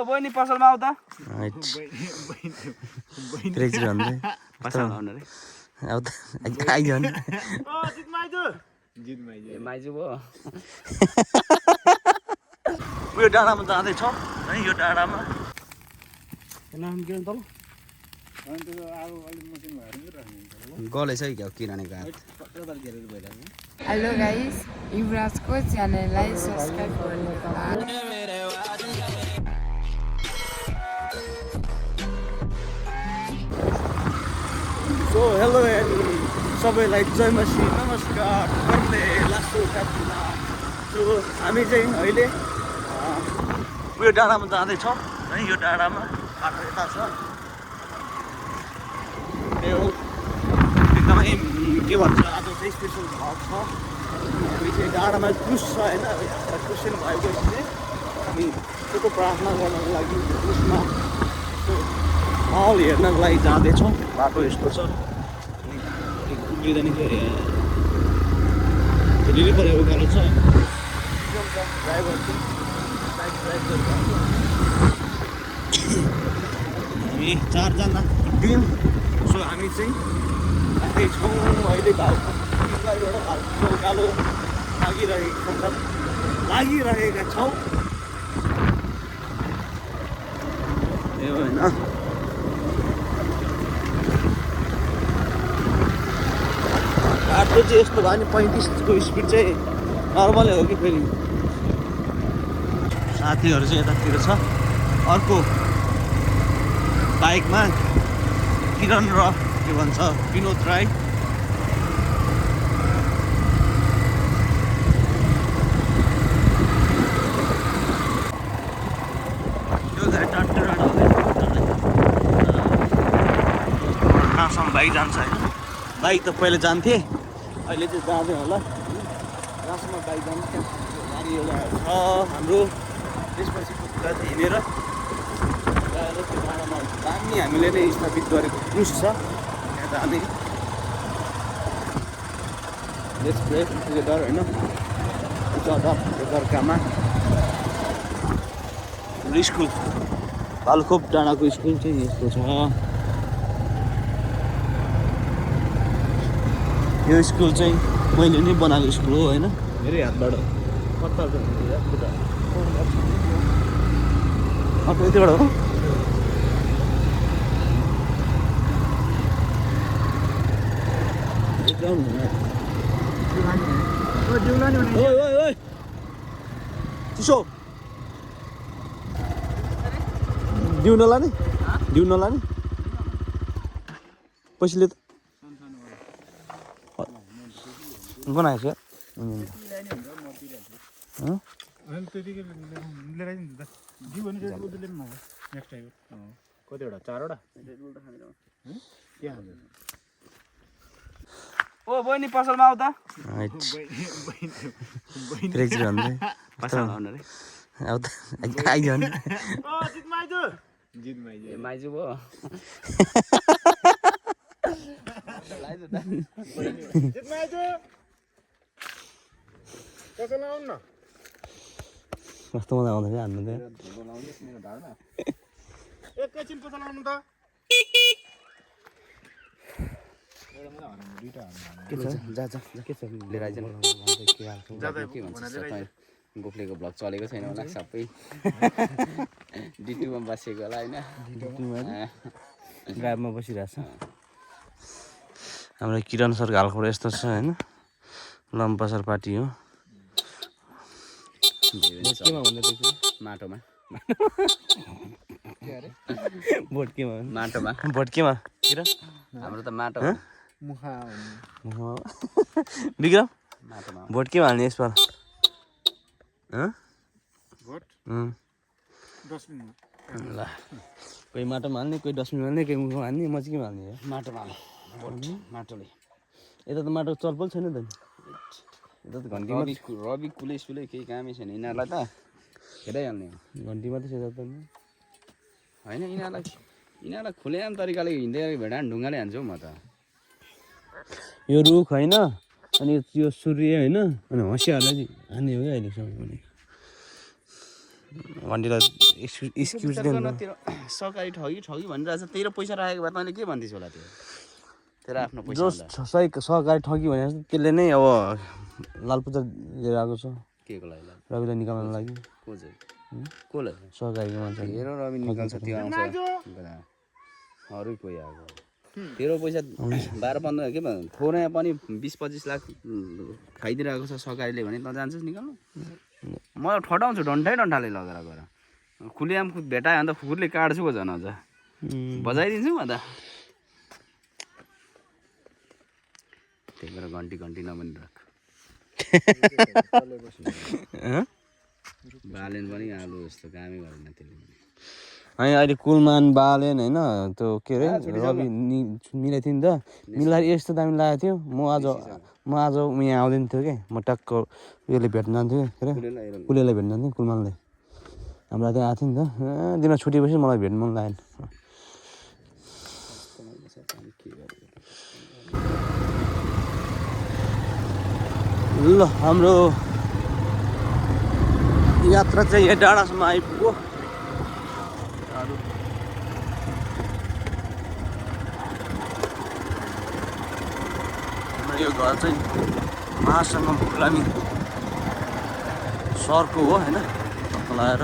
बहिनी पसलमा आउ त माइजू भयो उयो डाँडामा जाँदैछौँ है यो डाँडामा गलेछ क्या किरानीको हात हेलो गाइस युवराजको च्यानललाई सब्स्क्राइब गर्नुहोला सो हेलो सबैलाई जय मसी नमस्कार गर्ने लासो काटिना सो हामी चाहिँ अहिले उयो डाँडामा जाँदैछौँ है यो डाँडामा बाटो यता छ एकदमै के भन्छ आज चाहिँ स्पेसल भ्लग छ हामी चाहिँ डाँडामा क्रुज छ होइन क्रिस्चियन भएपछि चाहिँ हामी त्यसको प्रार्थना गर्नको लागि क्रुजमा माहौल हेर्नको लागि जाँदैछौँ बाटो यस्तो छ उब्रिँदैन थियो लिनु पऱ्यो उकालो छ ड्राइभर चाहिँ बाइक ड्राइभ गरिरहेको हामी चारजना टिम सो हामी चाहिँ छौँ अहिले भाउबाट उकालो लागिरहेका छौँ ए होइन बाटो चाहिँ यस्तो भयो नि 35को स्पिड चाहिँ नर्मलै हो कि फेरि साथीहरू चाहिँ यतातिर छ अर्को बाइकमा किरण र के भन्छ विनोद राई कहाँसम्म बाइक जान्छ होइन बाइक त पहिला जान्थे अहिले चाहिँ जाँदैन होला कहाँसम्म बाइक जान्छ गाडी एउटा छ हाम्रो त्यसपछि कुरा हिँडेर गएर त्यो डाँडामा दामी हामीले नै स्थापित गरेको क्रुज छ त्यहाँ जाने लेट्स प्रे टुगेदर होइन एकअर्कामा स्कुल भालुखोप डाँडाको स्कुल चाहिँ यस्तो छ यो स्कुल चाहिँ मैले नै बनाएको स्कुल हो होइन मेरै हातबाट पत्ता यतिबाट हो चिसो दिउँ नलाने पैसाले त बनाएको कतिवटा चारवटा ओ बहिनी पसलमा आउ त माइजू भयो कस्तो मजा आउँछ हान्नु एकैछिन पसलाउनु त के छ जा के छ लिएर आइज गोप्लेको भ्लग चलेको छैन होला सबै डिटुमा बसेको होला होइन गाडीमा बसिरहेछ हाम्रो किरण सर घालखोड यस्तो छ होइन लम्पसर पार्टी हो माटोमा भोट केमा किरण हाम्रो त माटो विक्रम भोट केमा हाल्ने यसपाल ल कोही माटोमा हाल्ने कोही डस्टबिनमा हाल्ने कोही मुखमा हाल्ने म चाहिँ केमा हाल्ने माटोमा माटोले यता त माटो चलपल छैन त यता त घन्टी रवि कुलेस केही कामै छैन यिनीहरूलाई त हेराइहाल्ने घन्टी मात्रै छ त होइन यिनीहरूलाई खुलेआम तरिकाले हिँड्दै भेडान ढुङ्गाले हान्छु हौ म त यो रुख होइन अनि यो सूर्य होइन अनि हँसियाहरूलाई चाहिँ हान्ने हो क्या अहिलेसम्म भने घन्टीलाई एक्सक्युज दिनु तेरो सरकारी ठगी भनिरहेछ तेरो पैसा राखेको भए तैँले के भन्दैछ होला त्यो तेरो आफ्नो पैसा जो सही सहकारी ठगी भने जस्तो त्यसले नै अब लालपुजा लिएर आएको छ के को लागि रविलाई निकाल्नको लागि को चाहिँ कसलाई सहकारीको मान्छे हेर रवि निकाल्छ त्यो आउँछ अरू कोही आएको तेरो पैसा 12-15 के भन्छ थोरै पनि 20-25 लाख खाइदिरहेको छ सरकारीले भने त जान्छस् निकाल्नु म ठटाउँछु डन्ठाले लगेर गएर खुलेआम भेटायो भने त खुकुरले काट्छु पो झन् अझ बजाइदिन्छु म त त्यही भएर घन्टी नबनि राख बालेन पनि आलु जस्तो कामै गरेन त्यसले अनि अहिले कुलमान बालेन होइन त्यो के अरे रवि मिलाएको थियो नि त मिलाएर यस्तो दामी लागेको थियो म आज यहाँ आउँदैन थियो कि म टक्क उयोले भेट्न जान्थ्यो के अरे कुलेलाई भेट्न जान्थेँ कुलमानलाई हाम्रो त्यहाँ आएको थियो नि त दिन छुटेपछि मलाई भेट्नु मन लागेन ल हाम्रो यात्रा चाहिँ यहाँ डाँडासम्म आइपुग्यो यो घर चाहिँ महासङ्गम फुलामी सहरको हो होइन लगाएर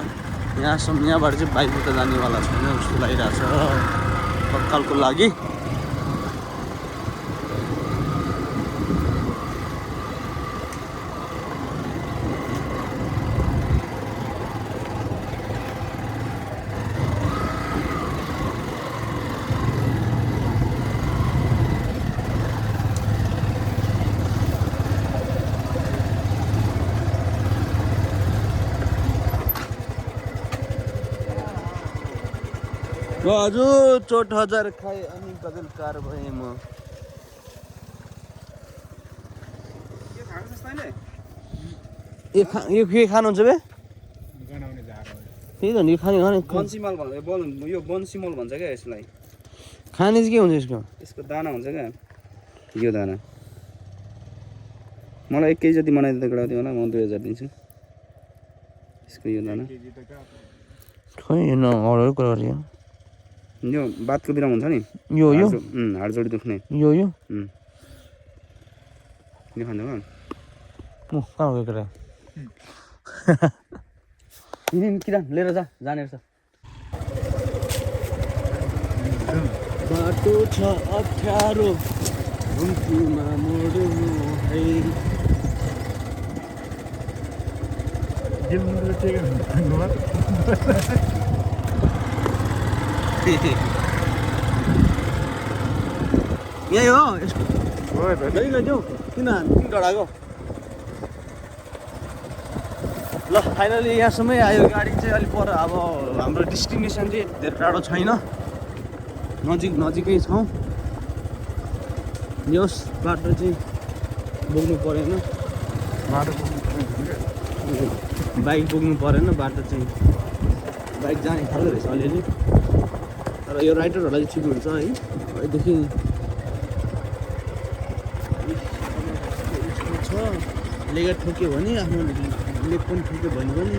यहाँबाट चाहिँ बाइक उता जानेवाला छैन जस्तो लागिरहेको छ तत्कालको लागि हजुर चोट हजार खाएँ अनि बदलकार भएँ म यो के खानुहुन्छ बे त्यही त नि खाने बन्सीमल भन्छ यो बन्सीमल भन्छ क्या यसलाई खाने चाहिँ के हुन्छ यसको दाना हुन्छ क्या यो दाना मलाई 1 केजी जति बनाइदिँदा गराउँथ्यो होला म 2000 दिन्छु यसको यो दाना खै न अरू कुरा गरियो यो बातको बिराम हुन्छ नि यो हाड जोडी दुख्ने यो यो खान्छ कहाँ हो कुरा किन लिएर जाने रहेछ बाटो छ अप्ठ्यारो घुम्तीमा मोड्नु है यही हो लैजाऊ किन डराएको ल फाइनली यहाँसम्मै आयो गाडी चाहिँ अलिक पर अब हाम्रो डेस्टिनेसन चाहिँ धेरै टाढो छैन नजिकै छौँ यस बाटो चाहिँ बोक्नु परेन बाइक बोक्नु परेन बाटो चाहिँ बाइक जाने खालको रहेछ अलिअलि तर यो राइडरहरूलाई चाहिँ ठिक हुन्छ है अहिलेदेखि छ लेगा ठोक्यो भने आफ्नो लेग पनि ठोक्यो भने पनि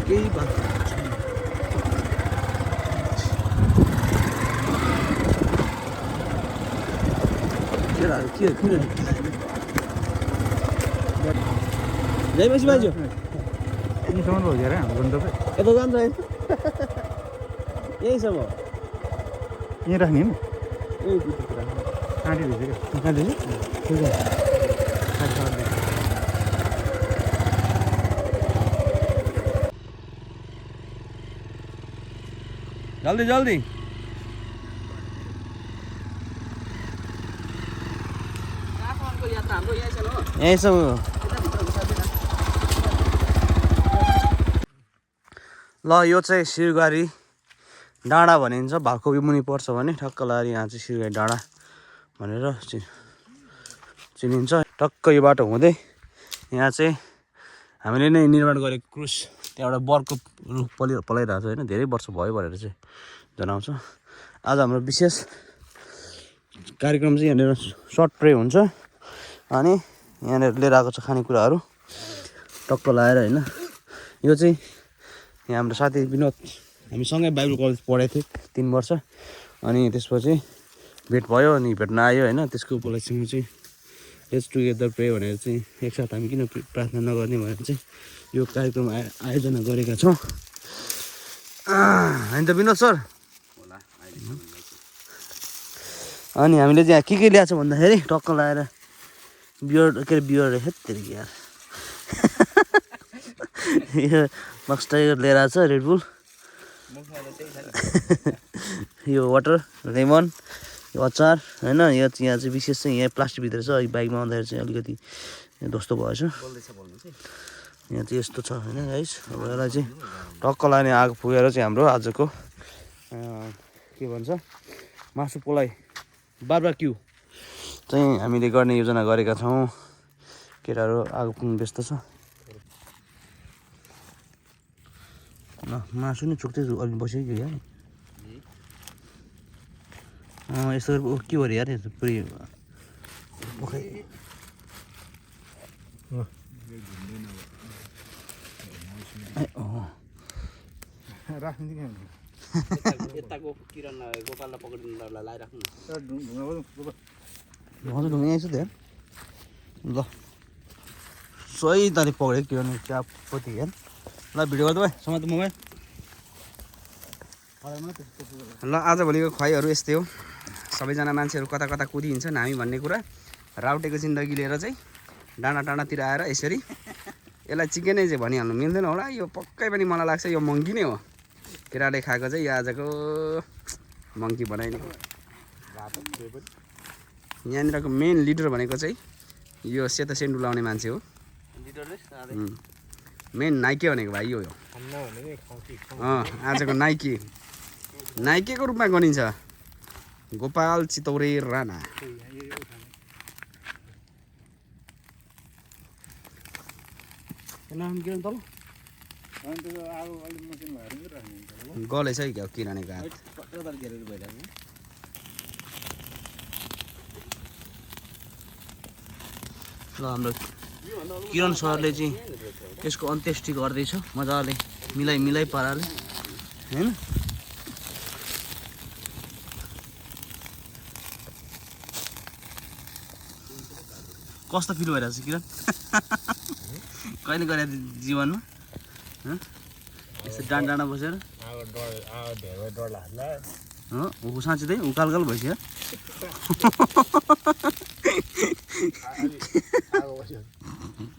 केही भएको छैन केटाहरू के किन ल्याइपछि बाइज्यो यहीँसम्म भयो अरे हाम्रो गन्तव्य यता जान्छ यहीँसम्म यहीँ राख्ने नि ए काटिदिन्छ क्या जल्दी जल्दी यहीँसम्म ल यो चाहिँ सिरगारी डाँडा भनिन्छ भालखोपी मुनि पर्छ भने ठक्क लाएर यहाँ चाहिँ सिरगारी डाँडा भनेर चिनिन्छ टक्क यो बाटो हुँदै यहाँ चाहिँ हामीले नै निर्माण गरेको क्रुज त्यहाँबाट बर्को रुख पलाइरहेको छ होइन धेरै वर्ष भयो भनेर चाहिँ जनाउँछ आज हाम्रो विशेष कार्यक्रम चाहिँ यहाँनिर सर्ट प्रे हुन्छ अनि यहाँनिर लिएर आएको छ खानेकुराहरू टक्क लाएर होइन यो चाहिँ यहाँ हाम्रो साथी विनोद हामी सँगै बाइबल कलेज पढेको थियौँ 3 वर्ष अनि त्यसपछि भेट भयो अनि भेट्न आयो होइन त्यसको उपलक्ष्यमा चाहिँ लेट्स टुगेदर प्रे भनेर चाहिँ एकसाथ हामी किन प्रार्थना नगर्ने भनेर चाहिँ यो कार्यक्रम आयोजना गरेका छौँ होइन त विनोद सर अनि हामीले चाहिँ के ल्याएको छ भन्दाखेरि टक्क लगाएर बियर के अरे बियर हेत्तेरी यार यो मक्स टाइगर लिएर आएको छ रेडबुल यो वाटर लेमन यो अचार होइन यो चाहिँ यहाँ चाहिँ विशेष चाहिँ यहाँ प्लास्टिकभित्र छ अघि बाइकमा आउँदाखेरि चाहिँ अलिकति ध्वस्त भएछ यहाँ चाहिँ यस्तो छ होइन गाइस अब यसलाई चाहिँ टक्क लाने आगो पुगेर चाहिँ हाम्रो आजको के भन्छ मासु पोलाइ बार्बेक्यू चाहिँ हामीले गर्ने योजना गरेका छौँ केटाहरू आगो पुग्नु व्यस्त छ मासु नि चुक्दै अलि बसियो यार यस्तो के भयो यार पुरै यताको किरण गोपाललाई पक्रिनुलाई लगाइराख्नु हजुर ढुङ्गा आइसु त ल सही तारिक पक्रेको किरण चियापत्ती हेर ल भिडियो गर्दा भाइ समात मोबाइल ल आजभोलिको खुवाइहरू यस्तै हो सबैजना मान्छेहरू कता कता कुदिहिन्छन् हामी भन्ने कुरा राउटेको जिन्दगी लिएर चाहिँ डाँडा डाँडातिर आएर यसरी यसलाई चिकनै चाहिँ भनिहाल्नु मिल्दैन होला यो पक्कै पनि मलाई लाग्छ यो मङ्की नै हो केटाले खाएको चाहिँ यो आजको मङ्की बनाइने यहाँनिरको मेन लिडर भनेको चाहिँ यो सेतो सेन्डु लाउने मान्छे हो मेन नाइके भनेको भाइ यो आजको नाइकेको रूपमा गनिन्छ गोपाल चितौरे राणा गलेछ है क्या किरानेको हात ल हाम्रो किरण सरले चाहिँ यसको अन्त्येष्टि गर्दैछ मजाले मिलाइ पाराले होइन कस्तो फिल भइरहेको छ किरण कहिले गरे जीवनमा यस्तो डाँडा बसेर हो साँच्चै त्यही उकालकाल भइसक्यो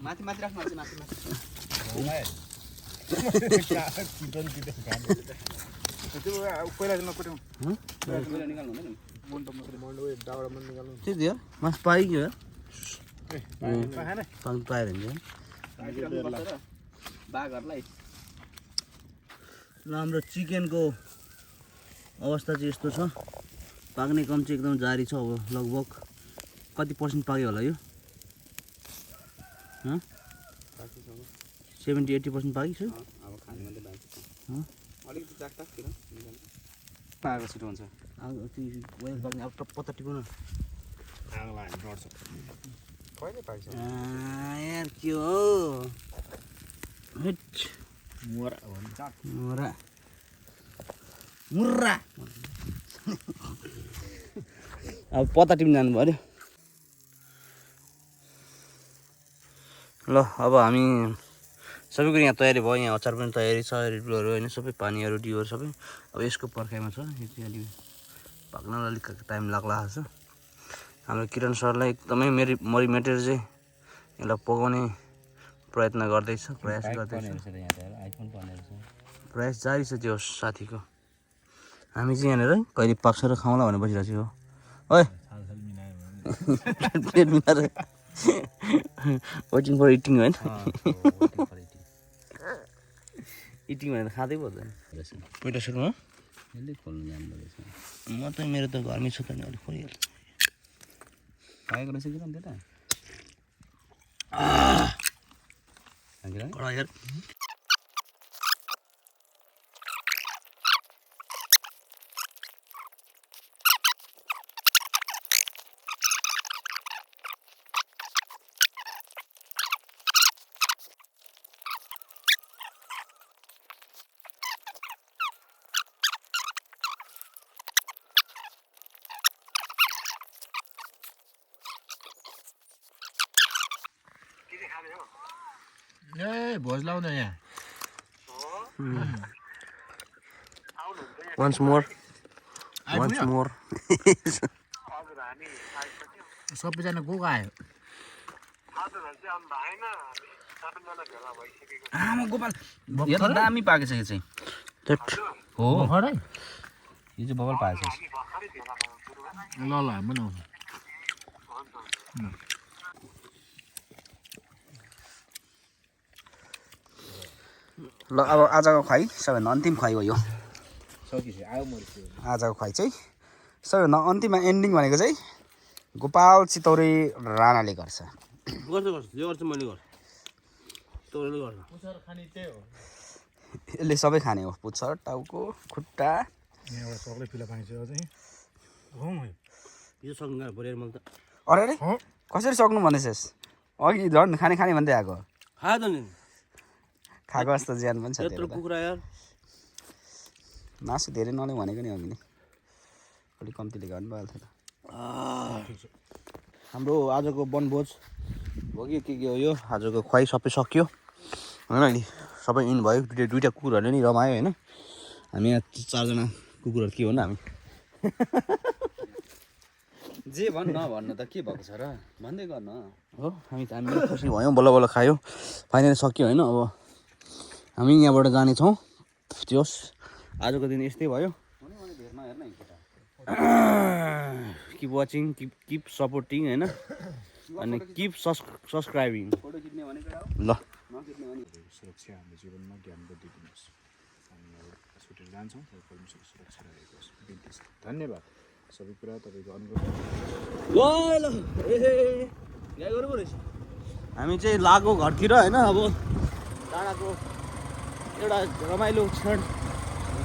माथि माथि राख्नु माथि माथि त्यही त मासु पाइगयो पाएर हुन्छ बाघहरूलाई ल हाम्रो चिकनको अवस्था चाहिँ यस्तो छ पाक्ने काम चाहिँ एकदम जारी छ अब लगभग कति पर्सेन्ट पाक्यो होला यो 70-80% पाक्यो छ अब खाने मात्रै बाँकी छ अलिकति चाकटाक किन पाएको छिटो हुन्छ अब पत्ता टिप्नु कहिले पाइछ यार के हो मुर्रा अब पत्ता टिप्नु जानु पर्यो ल अब हामी सबै कुरो यहाँ तयारी भयो यहाँ अचार पनि तयारी छ रेडबुलहरू होइन सबै पानीहरू डियोहरू सबै अब यसको पर्खाइमा छ यो चाहिँ अलिक पाक्नलाई अलिक टाइम लाग्ला छ हाम्रो किरण सरलाई एकदमै मोटिभेटेड चाहिँ यसलाई पकाउने प्रयत्न गर्दैछ प्रयास जारी छ त्यो साथीको हामी चाहिँ यहाँनिर कहिले पाक्छ र खाउँला भनेर बसिरहेको छु हो प्लेट मिलाएर वेटिङ फर इटिङ होइन इटिङ भनेर खाँदै पर्दैन पहिला सुरुमा खोल्नु जानु रहेछ म त मेरो त घरमै छु त नि अलिक खोलिहाल्छ पाएको रहेछ कि त्यता कडा यार ए भोज लाउँदा यहाँ once more सबैजना गएको आयो आमा गोपाल यो त दामी पाकेछ यो चाहिँ हो भर्खरै यो चाहिँ बबल पाकेछ ल ल हामी पनि आउँछ ल अब आजको खुवाई सबैभन्दा अन्तिम खुवाई हो यो सकिसक्यो आयो मरेको आजको खुवाई चाहिँ सबैभन्दा अन्तिममा एन्डिङ भनेको चाहिँ गोपाल चितौरे राणाले गर्छ गर्छ यो गर्छ मैले गर्छु तँले गर्छ पुछर खाने त्यही हो यसले सबै खाने हो पुच्छर टाउको खुट्टा यहाँबाट सबले फिला पाइन्छ चाहिँ यो सँगै भरेर मैले त अरे अरे कसरी सक्नु भन्दैछस् अघि झन् खाने खाने भन्दै आएको खायो त नि खाएको जस्तो ज्यान पनि छ यत्रो त्यो त। कुखुरा यार मासु धेरै नल्याउ भनेको नि अघि नै अलिक कम्तीले गर्नु भइहाल्थ्यो त हाम्रो आजको वनभोज हो कि के हो यो आजको खुवाई सबै सक्यो होइन नि सबै इन भयो दुइटा कुकुरहरूले नि रमायो होइन हामी यहाँ 4जना कुकुरहरू के हो नि हामी जे भन् न भन्नु त के भएको छ र भन्दै गर्न हो हामी खुसी भयौँ बल्ल बल्ल खायो फाइनली सक्यो होइन अब हामी यहाँबाट जानेछौँ त्योस आजको दिन यस्तै भयो किप वाचिङ किप सपोर्टिङ होइन अनि किप सब्सक्राइबिङ ल सुरक्षा हाम्रो जीवनमा ज्ञान बुद्धि दिनुहोस् हामी अब छुटेर जान्छौँ परमेश्वरको सुरक्षा रहेको होस् बिन्ती छ धन्यवाद सबै कुरा तपाईँको अनुग्रह हामी चाहिँ लागो घरतिर होइन अब डाँडाको एउटा रमाइलो क्षण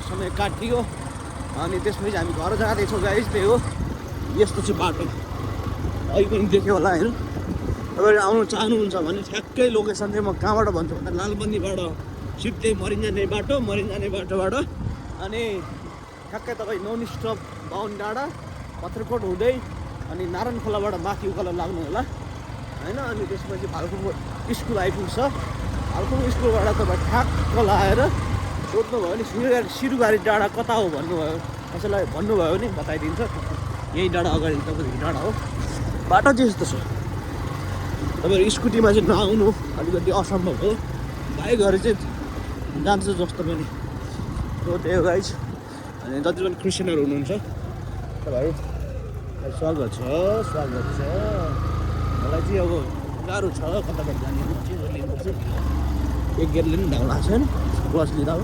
समय काटियो अनि त्यसपछि हामी घर जाँदैछौँ गाइस त्यही हो यस्तो चाहिँ बाटो अहिले पनि देख्यो होला होइन तपाईँहरू आउनु चाहनुहुन्छ भने ठ्याक्कै लोकेसन चाहिँ म कहाँबाट भन्छु भन्दा लालबन्दीबाट सिधै मरिन जाने बाटोबाट अनि ठ्याक्कै तपाईँ नन स्टप बाहुन डाँडा पत्थरकोट हुँदै अनि नारायण खोलाबाट माथि उकालो लाग्नु होला होइन अनि त्यसपछि भालुखुङ स्कुल आइपुग्छ भालुखुङ स्कुलबाट तपाईँ ठ्याक्क लगाएर सोध्नुभयो भने सिरुबारी डाँडा कता हो भन्नुभयो कसैलाई भन्नुभयो भने बताइदिन्छ यही डाँडा अगाडि तपाईँको डाँडा हो बाटो चाहिँ यस्तो छ तपाईँहरू स्कुटीमा चाहिँ नआउनु अलिकति असम्भव हो बाइकहरू चाहिँ जान्छ जस्तो पनि हो त्यही हो गाइज अनि जति पनि क्रिस्चियनहरू हुनुहुन्छ तपाईँहरू स्वागत छ मलाई चाहिँ अब गाह्रो छ कताबाट जाने चाहिँ लिनुपर्छ एक गेटले पनि ढाउ लाग्छ होइन क्लच लिँदा हो